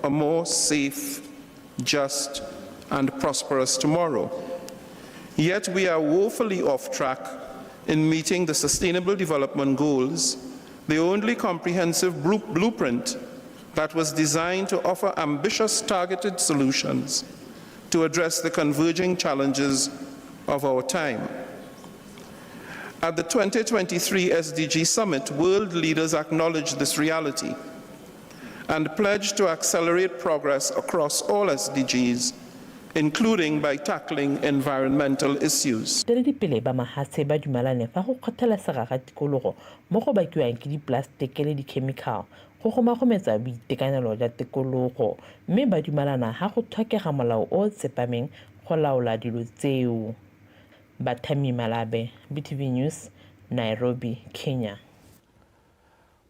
a more safe, just, and prosperous tomorrow. Yet we are woefully off track in meeting the Sustainable Development Goals, the only comprehensive blueprint that was designed to offer ambitious targeted solutions to address the converging challenges of our time. At the 2023 SDG Summit, world leaders acknowledged this reality and pledged to accelerate progress across all SDGs, including by tackling environmental issues. Baeteledipele ba mahatshe ba dumalane fa go kgothalesega ga tikologo mo go bakiwang ke dipolaseteke le dikhemikhale go gomagometsa boitekanelo jwa tikologo mme ba dumalana ha go tlhokega molao o o tsepameng go laola dilo tseo. Bathami Malabe, BTV News, Nairobi, Kenya.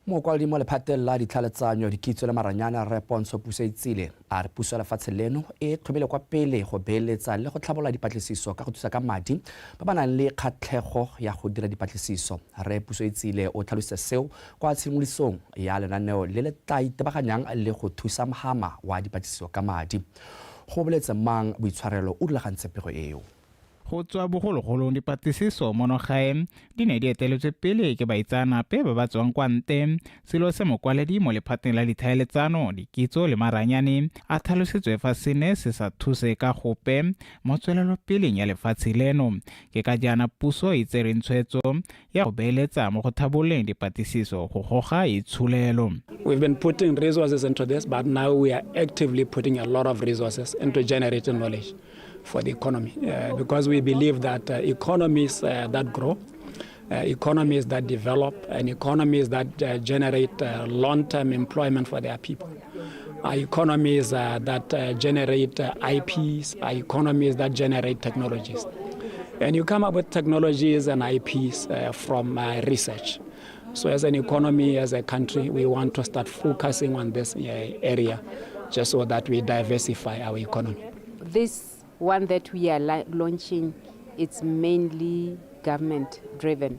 Mokwaledi mo lephateng la ditlhaletsanyo, dikitso le maranyane Rre Pontsho Pusoitsile a re puso ya lefatshe leno e tlhomile kwa pele go beeletsa le go tlhabolola dipatlisiso ka go thusa ka madi ba ba nang le kgatlhego ya go dira dipatlisiso. Rre Pusoitsile o tlhalositse seo kwa tshimolodisong ya lenaneo le le tla itebaganyang le go thusa mhama wa dipatlisiso ka madi. Go boletse mang boitshwarelo o rulagantse pego eo. Go tswa bogologolong dipatlisiso mono gae di ne di eteletswe pele ke baitseanape ba ba tswang kwa nte, selo se mokwaledi mo lephateng la ditlhaeletsano, dikitso le maranyane a tlhalositswe fa se ne se sa thuse ka gope mo tswelelopeleng ya lefatshe leno. Ke ka jaana puso e tsereng tshwetso ya go beeletsa mo go thabololeng dipatlisiso go goga itsholelo. We've been putting resources into this, but now we are actively putting a lot of resources into generating knowledge for the economy, because we believe that economies that grow, economies that develop, and economies that generate long-term employment for their people, are economies that generate IPs, are economies that generate technologies. And you come up with technologies and IPs from research. So as an economy, as a country, we want to start focusing on this area just so that we diversify our economy. This one that we are launching, it's mainly government driven.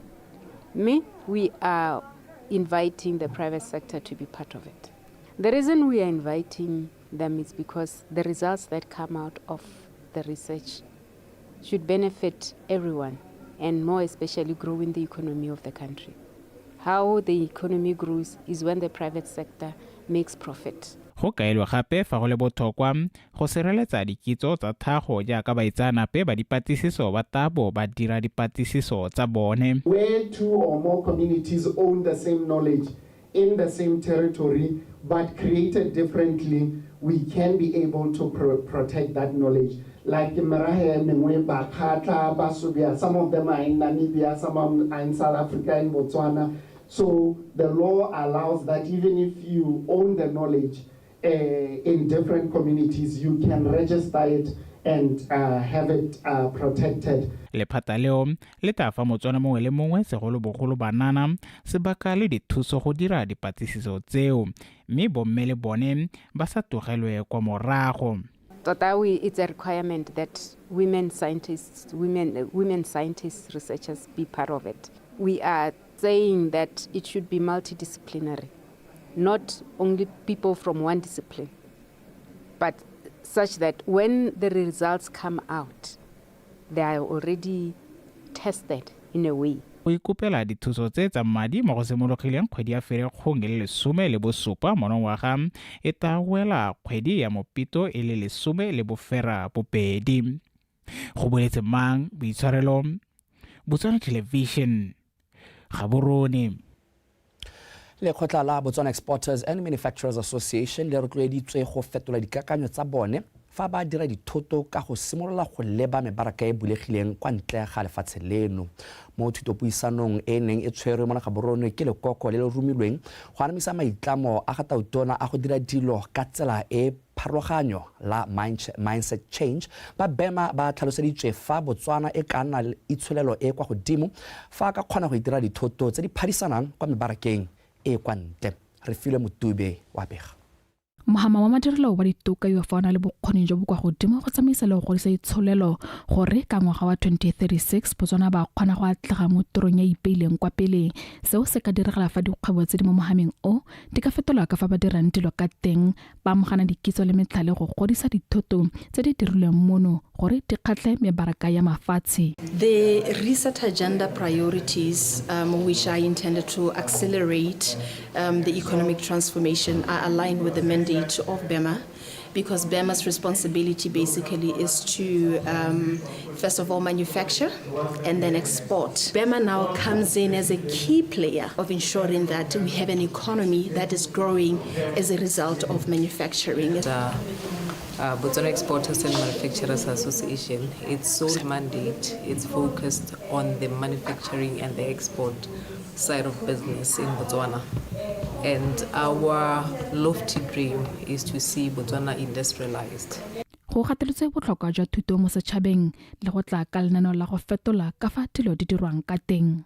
Me, we are inviting the private sector to be part of it. The reason we are inviting them is because the results that come out of the research should benefit everyone, and more especially growing the economy of the country. How the economy grows is when the private sector makes profit. Go kaelwa gape fa go le botlhokwa go sireletsa dikitso tsa tlhago jaaka baitseanape ba dipatlisiso ba tabo ba dira dipatlisiso tsa bone. Where two or more communities own the same knowledge in the same territory but created differently, we can be able to protect that knowledge. Like merahe mengwe, Bakgatla, Basubia, some of them are in Namibia, some are in South Africa, in Botswana. So the law allows that even if you own the knowledge in different communities, you can register it and have it protected. Lephata leo le tla fa Motswana mongwe le mongwe, segolobogolo banana, sebaka le dithuso go dira dipatlisiso tseo, mme bomme le bone ba sa tlogelwe kwa morago. Tota it's a requirement that women scientists, researchers be part of it. We are saying that it should be multidisciplinary, not only people from one discipline, but such that when the results come out, they are already tested in a way. Go ikopela dithuso tse tsa madi mo go simologileng kgwedi ya Ferikgong e le 17 monongwaga e tla wela kgwedi ya Mopito e le 18. Go boletse mang boitshwarelo, Botswana Television, Gaborone. Lekgotla la Botswana Exporters and Manufacturers Association le rotloeditswe go fetola dikakanyo tsa bone fa ba dira dithoto ka go simolola go leba mebaraka e bulegileng kwa ntle ga lefatshe leno. Mo thutopuisanong e neng e tshwerwe mo Gaborone ke lekoko le le romilweng go anamisa maitlamo a ga Tautona a go dira dilo ka tsela e pharologanyo la mindset change, ba bema ba tlhaloseditswe fa Botswana e ka nna le itsholelo e kwa godimo fa a ka kgona go itira dithoto tse di phadisanang kwa mebarakeng e kwa ntle. Re filwe Motube wa bega. Mohama wa madirelo wa ditoka yo fa o na le bokgoni jo bo kwa godimo go tsamaisa le go godisa itsholelo gore ka ngwaga wa 2036 Botswana ba kgona go atlega mo tirong ya ipeileng kwa pele. Seo se ka diragala fa dikgwebo tse di mo mohameng o di ka fetolwa ka fa ba dirang dilo ka teng, ba amogana dikitso le metlhale go godisa dithoto tse di dirilweng mono gore di kgatlhe mebaraka ya mafatshe. The reset agenda priorities, which are intended to accelerate the economic transformation, are aligned with the mandate of BEMA, because BEMA's responsibility basically is to, first of all, manufacture and then export. BEMA now comes in as a key player of ensuring that we have an economy that is growing as a result of manufacturing. The Botswana Exporters and Manufacturers Association, its sole mandate is focused on the manufacturing and the export side of business in Botswana. And our lofty dream is to see Botswana industrialized. Go gateletswe botlhokwa jwa thuto mo setšhabeng le go tla ka lenaneo la go fetola ka fa dilo di dirwang ka teng.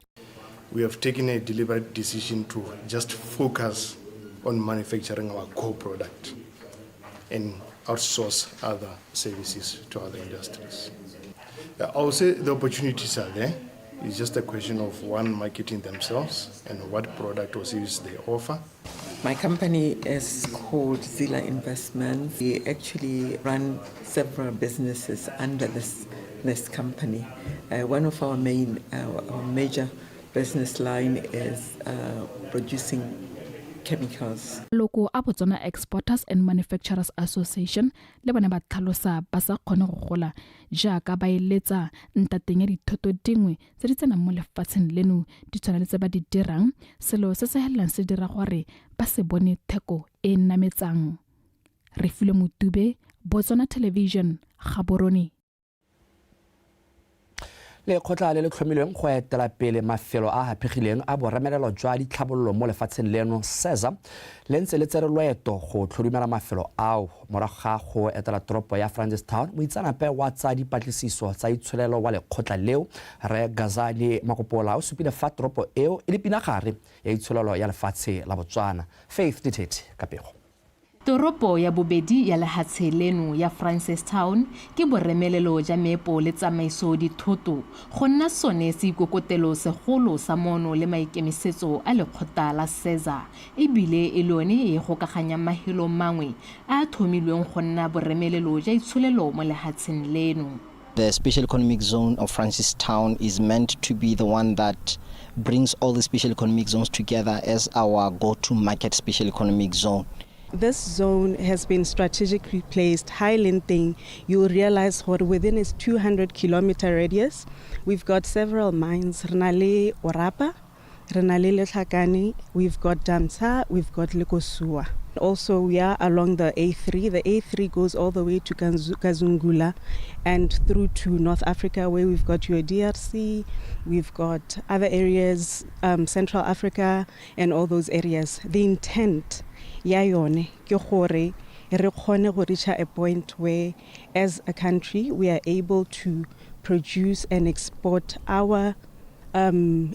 We have taken a deliberate decision to just focus on manufacturing our core product and outsource other services to other industries. I would say the opportunities are there. It's just a question of, one, marketing themselves and what product or service they offer. My company is called Zila Investments. We actually run several businesses under this company. One of our our major business line is producing chemicals. Loko a Botswana Exporters and Manufacturers Association le bone ba tlhalosa ba sa kgone go gola jaaka ba eletsa ntateng ya dithoto dingwe tse di tsenang mo lefatsheng leno di tshwana le tse ba di dirang, selo se se helelang se dira gore ba se bone theko e e nametsang. Refilwe Motube, Botswana Television, Gaborone. Lekgotla le le tlhomilweng go etela pele mafelo a a haphegileng a boremelelo jwa ditlhabololo mo lefatsheng leno, SEZA, le ntse le tsere loeto go tlhodumela mafelo ao. Morago ga go etela toropo ya Francistown, moitseanape wa tsa dipatlisiso tsa itsholelo wa lekgotla leo, Re Gazali Makopola, o supile fa toropo eo e le pinagare ya itsholelo ya lefatshe la Botswana. Faith Ditete ka pego. Toropo ya bobedi ya lehatshe leno ya Francistown ke boremelelo ja meepo le tsamaiso dithoto go nna sone seikokotelo segolo sa mono le maikemisetso a lekgotla la SEZA, ebile e le yone e gokaganyang mahelo mangwe a a thomilweng go nna boremelelo ja itsholelo mo lehatsheng leno. The Special Economic Zone of Francistown is meant to be the one that brings all the special economic zones together as our go-to market special economic zone. This zone has been strategically placed. High thing, you realize what within its 200 kilometer radius, we've got several mines. Re na le Orapa, re na le Letlhakane, we've got Damtsha, we've got Likosua. Also, we are along the A3. The A3 goes all the way to Kazungula and through to North Africa, where we've got your DRC, we've got other areas, Central Africa, and all those areas. The intent ya yone ke gore re kgone go reach a point where, as a country, we are able to produce and export our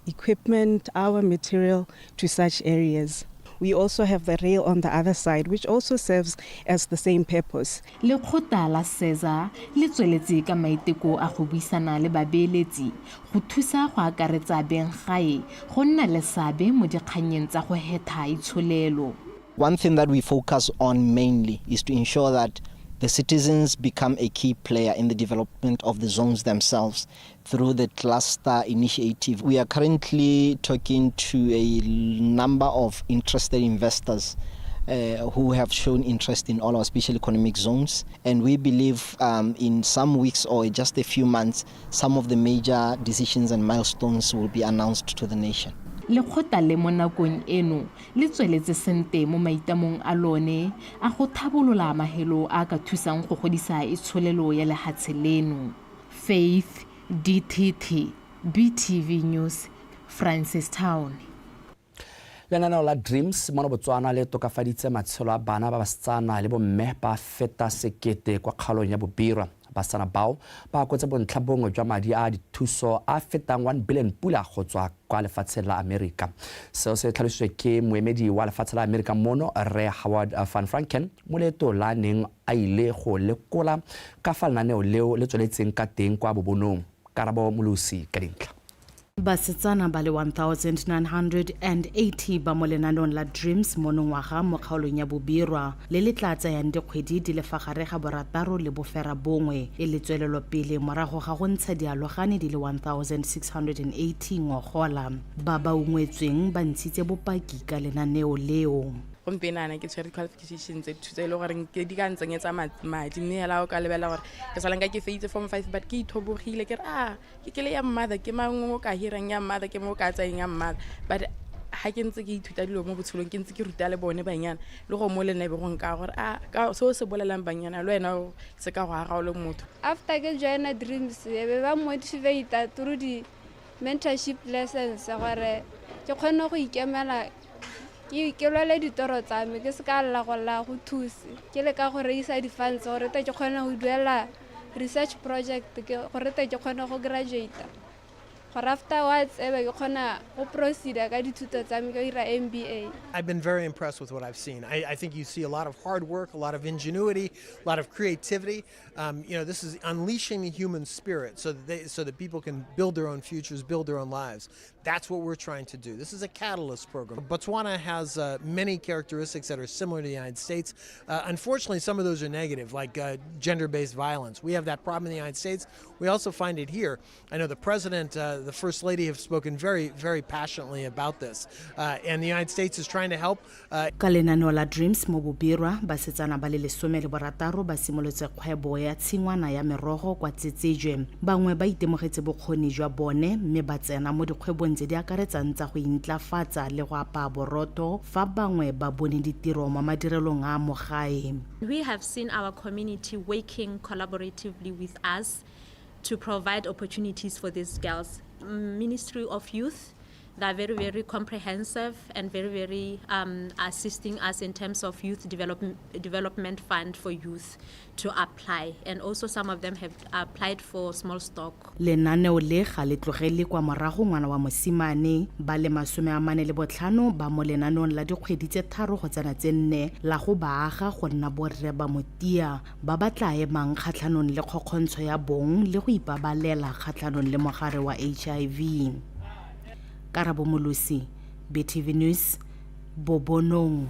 equipment, our material to such areas. We also have the rail on the other side, which also serves as the same purpose. Lekgotla la SEZA le tsweletse ka maiteko a go buisana le babeeletsi go thusa go akaretsa benggae go nna le seabe mo dikgannyeng tsa go hetha itsholelo. One thing that we focus on mainly is to ensure that the citizens become a key player in the development of the zones themselves through the cluster initiative. We are currently talking to a number of interested investors who have shown interest in all our special economic zones. And we believe in some weeks or just a few months, some of the major decisions and milestones will be announced to the nation. Lekgotla le mo nakong eno le tsweletse sente mo maitamong a lone a go thabolola mahelo a ka thusang go godisa itsholelo ya lehatshe leno. Faith DTT, BTV News, Francistown. Lenaneo la Dreams mono Botswana le tokafaditse matshelo a bana ba basetsana le bomme ba feta 1000 kwa kgaolong ya Bobirwa. Basetsana bao ba akotse bontlha bongwe jwa madi a dithuso a fetang 1 billion pula go tswa kwa lefatsheng la Amerika. Seo se tlhalositswe ke moemedi wa lefatshe la Amerika mono, Rre Howard Van Franken, mo leetong la neng a ile go lekola ka fa lenaneo leo le tsweletseng ka teng kwa Bobonong. Karabo Molosi ka dintlha. Basetsana ba le 1980 ba mo lenaneong la DREAMS monongwaga mo kgaolong ya Bobirwa, le le tla tsayang dikgwedi di le fa gare ga borataro le boferabongwe, e le tswelelopele morago ga go ntsha dialogane di le 1680 ngogola. Ba ba ungwetsweng ba ntshitse bopaki ka lenaneo leo. Gompieno ana ke tshwere di-qualification tse two tse e le goreng ke di ka ntsenyetsa madi, mme hela o ka lebelela gore ke salang ka ke feitse form 5, but ke ithobogile ke re a ke kele ya mother, ke mang o ka hirang ya mother, ke mo o ka tsayeng ya mother. But ha ke ntse ke ithuta dilo mo botshelong, ke ntse ke ruta le bone banyana le go mo le nna e be go nka gore a ka se o se bolelang banyana le wena o se ka go aga o le motho. After ke joina DREAMS, e be ba motivate through di mentorship lessons gore ke kgone go ikemela, ke lwele ditoro tsa me, ke se ka lla go lla go thuse, ke leka go reisa di-funds gore te ke kgone go duela research project, gore te ke kgone go graduate, gore afterwards e be ke kgona go proceeda ka dithuto tsa me, ke dira MBA. I've been very impressed with what I've seen. I think you see a lot of hard work, a lot of ingenuity, a lot of creativity. This is unleashing the human spirit so that people can build their own futures, build their own lives. That's what we're trying to do. This is a catalyst program. Botswana has many characteristics that are similar to the United States. Unfortunately, some of those are negative, like gender-based violence. We have that problem in the United States. We also find it here. I know the president, the First Lady have spoken very, very passionately about this. And the United States is trying to help. Ka lenaneo la DREAMS mo Bobirwa, basetsana ba le 16 ba simolotse kgwebo ya tshingwana ya merogo kwa Tsetsejwe. Bangwe ba itemogetse bokgoni jwa bone mme ba tsena mo dikgwebong tse di akaretsang tsa go intlafatsa le go apaya borotho, fa bangwe ba bone ditiro mo madirelong a mo gae. We have seen our community working collaboratively with us to provide opportunities for these girls. Ministry of Youth, they are very, very comprehensive and very, very assisting us in terms of youth development fund for youth to apply. And also some of them have applied for small stock. Lenaneo le ga le tlogele kwa morago ngwana wa mosimane. Ba le 45 ba mo lenaneong la dikgwedi tse 3 go tsena tse 4 la go ba aga go nna borre ba motia ba ba tla emang kgatlhanong le kgokgontsho ya bong le go ipabalela kgatlhanong le mogare wa HIV. Karabo Molosi, BTV News, Bobonong.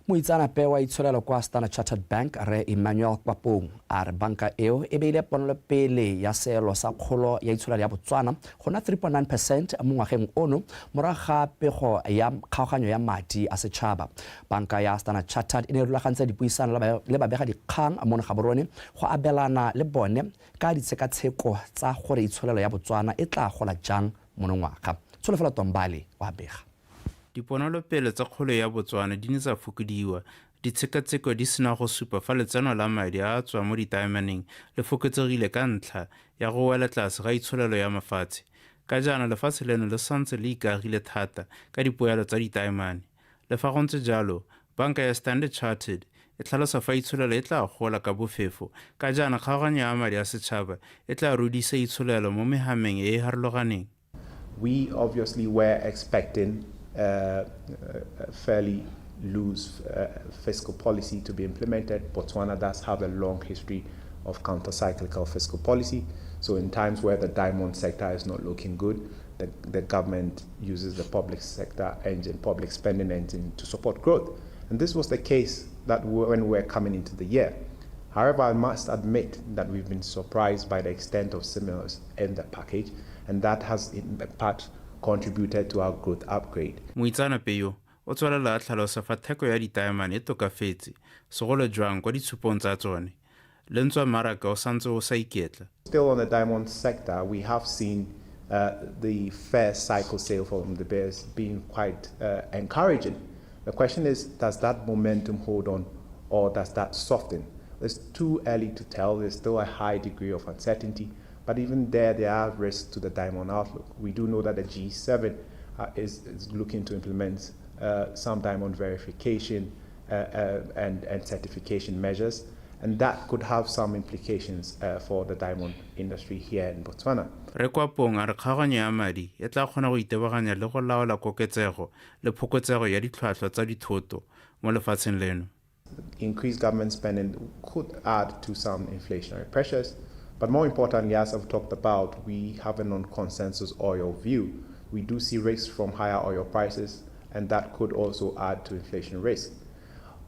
Moitseanape wa itsholelo kwa Standard Chartered Bank, Rre Emmanuel Kwapong, a re banka eo e beile ponelopele ya seelo sa kgolo ya itsholelo ya Botswana go nna 3.9% mo ngwageng ono morago ga pego ya kgaoganyo ya madi a setšhaba. Banka ya Standard Chartered e ne e rulagantse dipuisano le babegadikgang mono Gaborone go abelana le bone ka ditshekatsheko tsa gore itsholelo ya Botswana e tla gola jang monongwaga. Tsholofelo Tombale wa bega. Diponelopele tsa kgolo ya Botswana di ne tsa fokodiwa ditshekatsheko di sena go supa fa letseno la madi a a tswang mo ditaemaneng le fokotsegile ka ntlha ya go wela tlase ga itsholelo ya mafatshe. Ka jaana lefatshe leno le santse le ikaegile thata ka dipoelo tsa ditaemane. Le fa go ntse jalo, banka ya Standard Chartered e tlhalosa fa itsholelo e tla gola ka bofefo ka jaana kgaoganyo ya madi a setšhaba e tla rudisa itsholelo mo mehameng e e harologaneng. We obviously were expecting a fairly loose fiscal policy to be implemented. Botswana does have a long history of counter-cyclical fiscal policy. So in times where the diamond sector is not looking good, the government uses the public sector engine, public spending engine to support growth. And this was the case that when we were coming into the year. However, I must admit that we've been surprised by the extent of stimulus in the package, and that has in part contributed to our growth upgrade. Moitseanape yo o tswelela a tlhalosa fa theko ya ditaemane e tokafetse segolo jwang kwa ditshupong tsa tsone, le ntswa mmaraka o santse o sa iketla. Still on the diamond sector, we have seen the first cycle sale from De Beers being quite encouraging. The question is, does that momentum hold on or does that soften? It's too early to tell. There's still a high degree of uncertainty, but even there are risks to the diamond outlook. We do know that the G7 is looking to implement some diamond verification and, and certification measures, and that could have some implications for the diamond industry here in Botswana. Rre Kwapong a re kgaoganyo ya madi e tla kgona go itebaganya le go laola koketsego le phokotsego ya ditlhwatlhwa tsa dithoto mo lefatsheng leno. Increased government spending could add to some inflationary pressures. But more importantly, as I've talked about, we have a non-consensus oil view. We do see risks from higher oil prices, and that could also add to inflation risk.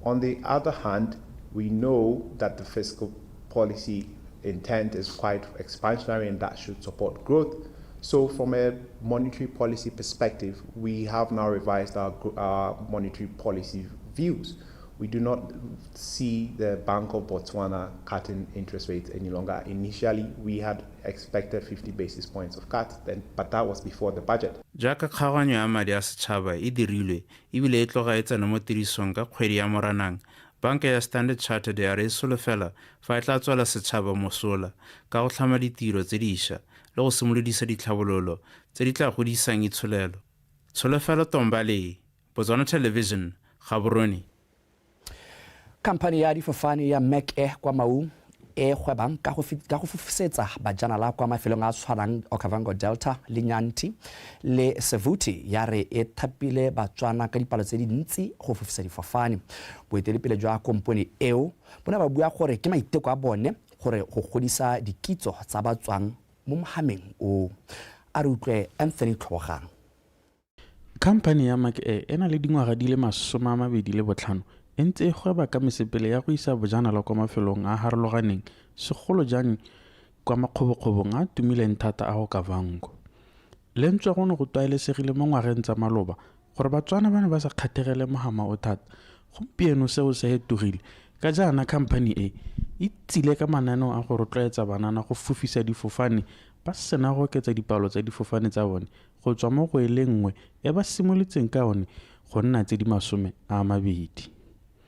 On the other hand, we know that the fiscal policy intent is quite expansionary and that should support growth. So from a monetary policy perspective, we have now revised our, our monetary policy views. We do not see the Bank of Botswana cutting interest rates any longer. Initially, we had expected 50 basis points of cut, then, but that was before the budget. Jaaka kgaoganyo ya madi a setšhaba e dirilwe ebile e tloga e tsena mo tirisong ka kgwedi ya Moranang, Banka ya Standard Chartered ya re e solofela fa e tla tswela setšhaba mosola ka go tlhama ditiro tse dišwa le go simolodisa ditlhabololo tse di tla godisang itsholelo. Tsholofelo Tombale, Botswana Television, Gaborone. Khamphane ya difofane ya Mac Air kwa Maung e gwebang ka go ka go fofisetsa bajanala kwa mafelong a tshwanang Okavango Delta le Nyanti le Savuti ya re e thapile Batswana ka dipalo tse dintsi go fofisa difofane. Boeteledipele jwa kompone eo bo ne ba bua gore ke maiteko a bone gore go godisa dikitso tsa ba tswang mo mohameng o. A re utlwe Anthony Tlhogang. Khamphane ya Mac Air e na le dingwaga di le 25 e ntse e gweba ka mesepele ya go isa bojanala kwa mafelong a a harologaneng segolo jang kwa makgobokgobong a a tumileng thata a Okavango. Le ntswa go ne go tlwaelesegile mo ngwageng tsa maloba gore Batswana ba ne ba sa kgathegele mohama o thata, gompieno seo se hetogile ka jaana khamphane e e tsile ka mananeo a go rotloetsa banana go fofisa difofane ba sena go oketsa dipalo tsa difofane tsa bone go tswa mo go e le nngwe e ba simolotseng ka one go nna tse di 20.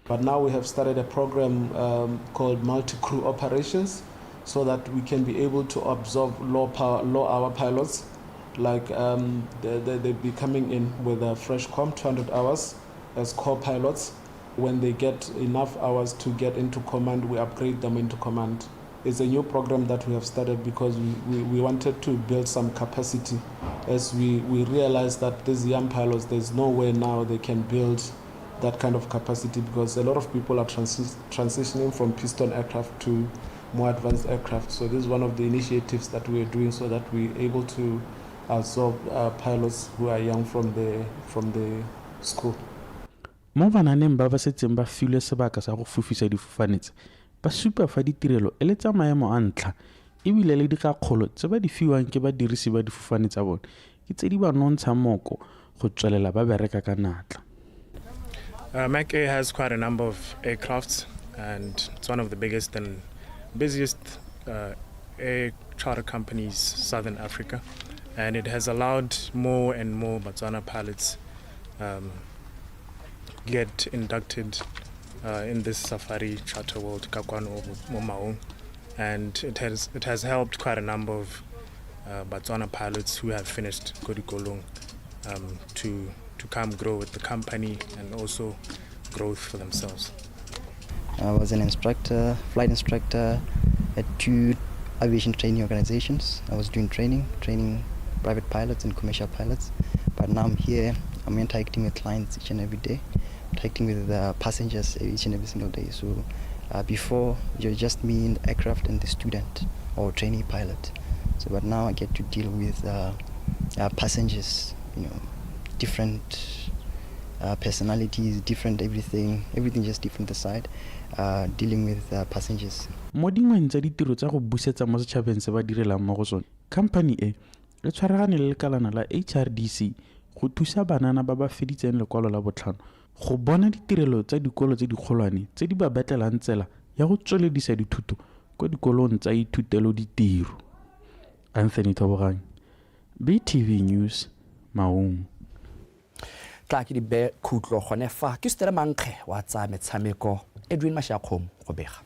But now we have started a program um, called multi-crew operations so that we can be able to absorb low, power, low hour pilots like um, they, they, they'll be coming in with a fresh comp, 200 hours as co-pilots. When they get enough hours to get into command, we upgrade them into command. It's a new program that we have started because we, we, we wanted to build some capacity as we, we realized that these young pilots, there's no way now they can build that kind of capacity because a lot of people are transi transitioning from piston aircraft to more advanced aircraft. So this is one of the initiatives that we are doing so that we're able to absorb pilots who are young from the, from the school. Mo bananeng ba ba setseng ba filwe sebaka sa go fofisa difofane tse, ba supa fa ditirelo e le tsa maemo a ntlha e bile le dikakgolo tse ba di fiwang ke badirisi ba difofane tsa bone ke tse di ba nontshang moko go tswelela ba bereka ka natla. Uh, Mac Air has quite a number of aircrafts and it's one of the biggest and busiest uh, air charter companies southern Africa and it has allowed more and more Botswana pilots um, get inducted uh, in this safari charter world ka kwano mo Maung and it has it has helped quite a number of uh, Botswana pilots who have finished ko dikolong um, to to come grow with the company and also growth for themselves. I was an instructor, flight instructor at two aviation training organizations. I was doing training, training private pilots and commercial pilots. But now I'm here, I'm interacting with clients each and every day, interacting with the passengers each and every single day. So uh, before, you're just me in the aircraft and the student or trainee pilot. So, but now I get to deal with uh, uh, passengers, you know, different uh, personalities, different everything, everything just different aside, uh, dealing with uh, passengers. Mo dingweng tsa ditiro tsa go busetsa mo setšhabeng se ba direlang mo go sone, khamphane e e tshwaragane le lekalana la HRDC go thusa banana ba ba feditseng lekwalo la botlhano go bona ditirelo tsa dikolo tse dikgolwane tse di ba betlelang tsela ya go tsweledisa dithuto kwa dikolong tsa ithutelo ditiro. Anthony Thobogang, BTV News, Maung. Tla ke di be khutlo gone fa ke sutere mankge wa tsa metshameko Edwin Mashiakgomo go bega.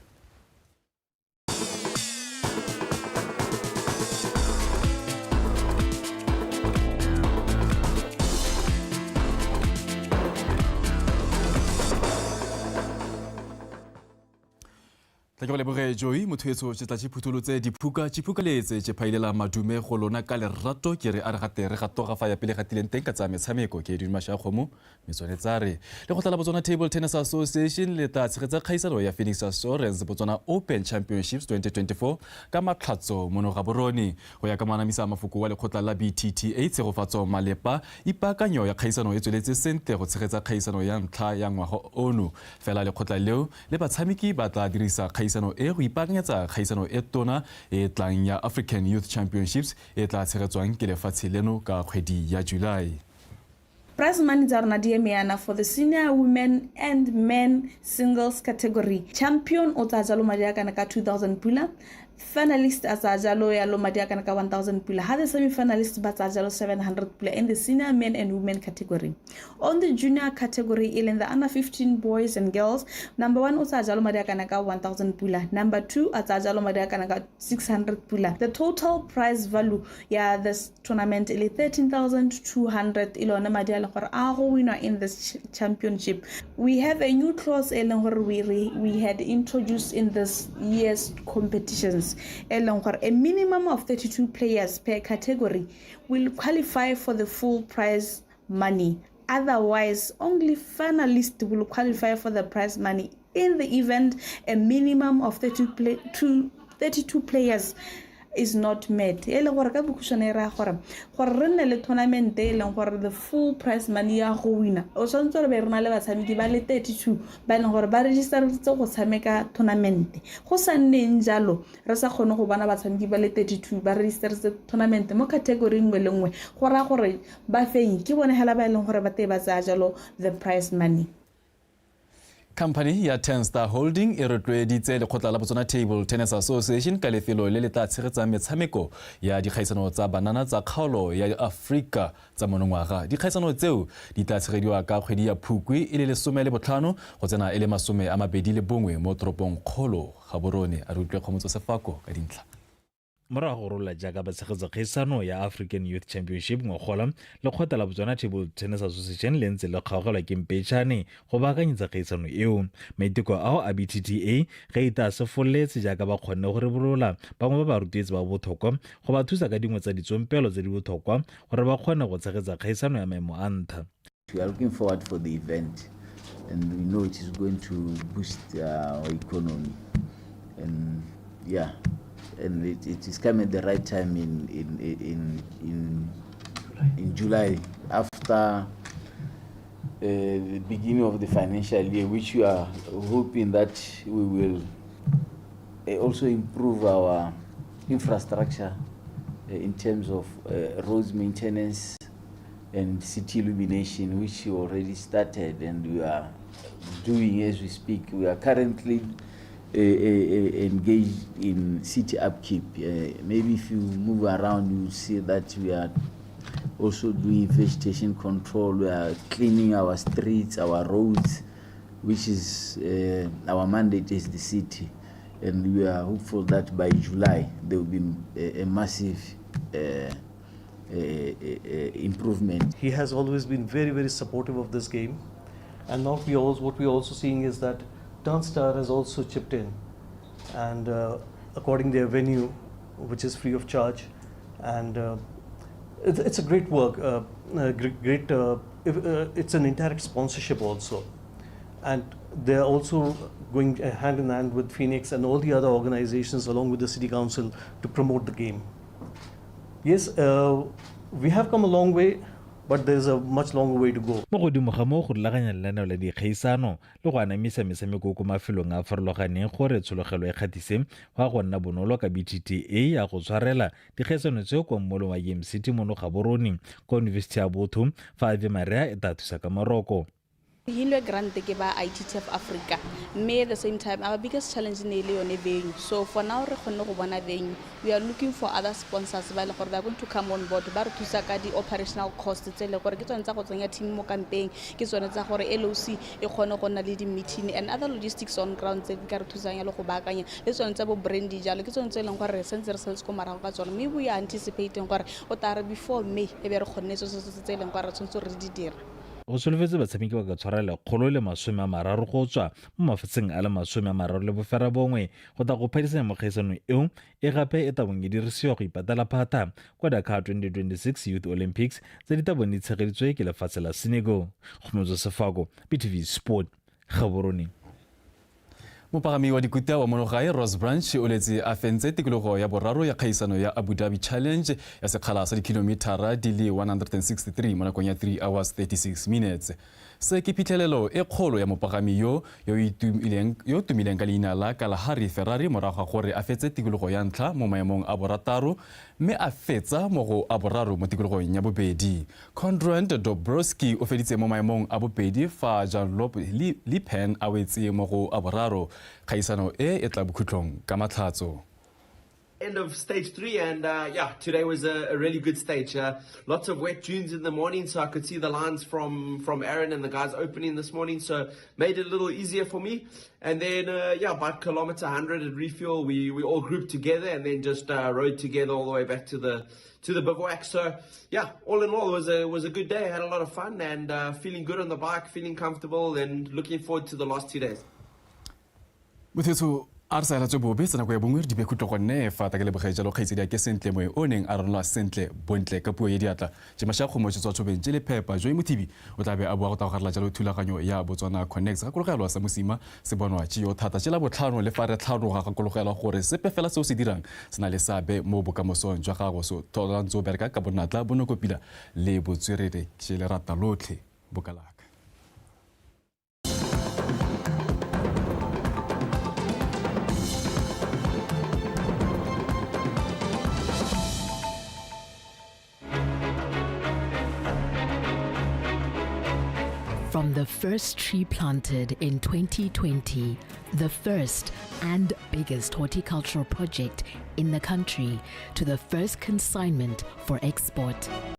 Ke go leboge Joey motho etso tše tla tše phutholotse diphuka tše letse tše phailela madume go lona ka lerato ke re a re gate re gatoga fa ya pele gatileng teng ka tsa metshameko ke dumaša kgomo metswane tsa re lekgotla la Botswana Table Tennis Association le tla tshegetsa kgaisano ya Phoenix Assurance Botswana Open Championships 2024 ka matlhatso mono Gaborone. Go ya ka moanamisa mafoko wa lekgotla la BTTA Tshegofatso Malepa, ipaakanyo ya kgaisano e tsweletse sentle go tshegetsa kgaisano ya ntlha ya ngwaga ono. Fela lekgotla leo le batshameki ba tla dirisa kgaisano e go ipaakanyetsa kgaisano e tona e tlang ya African Youth Championships e tla tshegetswang ke lefatshe leno ka kgwedi ya July. Prize money tsa rona di eme yana for the senior women and men singles category. Champion o tsaya jalo madi a kana ka 2000 pula, finalist a tsaya jalo yalo madi a kana ka 1000 pula, ha the semi-finalist ba tsaya jalo 700 pula in the senior men and women category. On the junior category, e leng the under 15 boys and girls, number one o tsaya jalo madi a kana ka 1000 pula, number two a tsaya jalo madi a kana ka 600 pula. The total prize value ya this tournament e le 13,200, e le one madi a leng gore a go winwa in this championship. We have a new clause e leng gore we had introduced in this year's competitions, e leng gore a minimum of 32 players per category will qualify for the full prize money. Otherwise, only finalists will qualify for the prize money in the event a minimum of 32 players is not met. E leng gore ka bokhutshwane e raya gore re nne le tournament e leng gore the full prize money ya go wina, o tshwanetse gore be re na le batshameki ba le 32 ba e leng gore ba registeritse go tshameka tournament. Go sa nneng jalo, re sa kgone go bona batshameki ba le 32 ba registeritse tournament mo category nngwe le nngwe, go raya gore bafenyi ke bone hela ba e leng gore ba tee ba tsaya jalo the prize money. Company ya Ten Star Holding e rotloeditse lekgotla la Botswana Table Tennis Association ka lefelo le le tla tshegetsang metshameko ya dikgaisano tsa banana tsa kgaolo ya Aforika tsa monongwaga. Dikgaisano tseo di tla tshegediwa ka kgwedi ya Phukwi e le 15 go tsena e le 21 mo toropong kgolo Gaborone. A re utlwe Kgomotso Sefako ka dintlha. Morago go rola jaaka batshegetsa kgaisano ya African Youth Championship ngogola, lekgotla la Botswana Table Tennis Association le ntse le kgaogelwa ke mpetšhane go baakanyetsa kgaisano eo. Maiteko ao a BTTA ge ita se foletse jaaka ba kgonne go rebolola bangwe ba barutetse ba botlhokwa go ba thusa ka dingwe tsa ditsompelo tse di botlhokwa gore ba kgone go tshegetsa kgaisano ya maemo a ntlha. We are looking forward for the event and we know it is going to boost our economy, and yeah, and it is coming at the right time in July, after the beginning of the financial year, which we are hoping that we will also improve our infrastructure in terms of roads maintenance and city illumination, which we already started and we are doing as we speak. We are currently engaged in city upkeep. Maybe if you move around, you will see that we are also doing vegetation control. We are cleaning our streets, our roads, which is our mandate as the city. And we are hopeful that by July there will be a massive improvement. He has always been very, very supportive of this game. And now what we are also seeing is that Turnstar has also chipped in and according their venue, which is free of charge. And it's a great work, great, if, it's an indirect sponsorship also. And they're also going hand in hand with Phoenix and all the other organizations along with the city council to promote the game. Yes, we have come a long way, but there's a much longer way to go. Mo godimo ga moo, go rulaganya lenaneo la dikgaisano le go anamisa metshameko ko mafelong a a farologaneng gore tshologelo e kgatise go a go nna bonolo ka BTTA ya go tshwarela dikgaisano tseo kwa mmolong wa Game City mono Gaborone kwa Yunibesithi ya Botho, fa Ave Maria e tla thusa ka moroko. Hinlwe grant ke ba ITTF Africa, mme at the same time our biggest challenge ne e le yone venue. So for now re kgonne go bona venue. We are looking for other sponsors ba e leng gore they are going to come on board, ba re thusa ka di-operational cost tse e leng gore ke tsone tsa go tsenya team mo kampeng, ke tsone tsa gore LOC e kgone go nna le di-meeting and other logistics on ground tse di ka re thusang yalo go baakanya, le tsone tsa bo brandy jalo. Ke tsone tse e leng gore re sentse re setse ko morago ka tsone, mme we are anticipating gore o tla re before May e be re kgonne tso tse e leng gore re tshwanetse re di dira. Go solofetse batshameki ba ka tshwara 130 go tswa mo mafatsheng a le 39 go tla go phadisanya mo kgaisanong eo e gape e tabong e dirisiwa go ipatela phata kwa Dakar 2026 Youth Olympics tse di tabong di tshegeditswe ke lefatshe la Senegal. Kgomotso Sefako, BTV Sport, Gaborone. Mopagami wa dikuta wa monogae Ross Branch o letse a fentse tikologo ya boraro ya kgaisano ya Abu Dhabi Challenge ya sekgala sa dikilomithara di le 163 mo nakong ya 3 hours 36 minutes. Se ke phitlhelelo e kgolo ya mopagami yo yo tumileng ka leina la Kalahari Ferrari morago ga gore a fetse tikologo ya ntlha mo maemong a borataro mme a fetsa mo go a boraro mo tikologong ya bobedi. Conrad Dobrowski o feditse mo maemong a bobedi fa Jean-Loup Lipen a wetse mo go a boraro. Kgaisano e e tla bokhutlong ka Matlhatso. End of stage 3, and yeah, today was a really good stage. Lots of wet dunes in the morning, so I could see the lines from Aaron and the guys opening this morning, so made it a little easier for me. And then yeah, about kilometer 100 at refuel, we all grouped together and then just rode together all the way back to the bivouac. So yeah, all in all, it was a good day. I had a lot of fun and feeling good on the bike, feeling comfortable, and looking forward to the last 2 days. Mothetso a re sa elatswe bobe tsa nako ya bongwe re di bekhutlo gonne fa ta ke leboge jalo kgaitsedi a ke sentle moe o neng a ranola sentle bontle ka puo ya diatla Jemasha Kgomo tswa tshobeng tse le phepa Joy Mothibi o tla be a boa go tla go garela jalo thulaganyo ya Botswana Connects. Gakologelwa sa mosima se bonwa tše yo thata tše la botlhano le fa re tlhanoga gakologelwa gore sepe fela seo se dirang se na le seabe mo bokamosong jwa gago. So thola ntse o bereka ka bonatla bonokopila le botswerere tše lerata lotlhe bokalaka. From the first tree planted in 2020, the first and biggest horticultural project in the country, to the first consignment for export.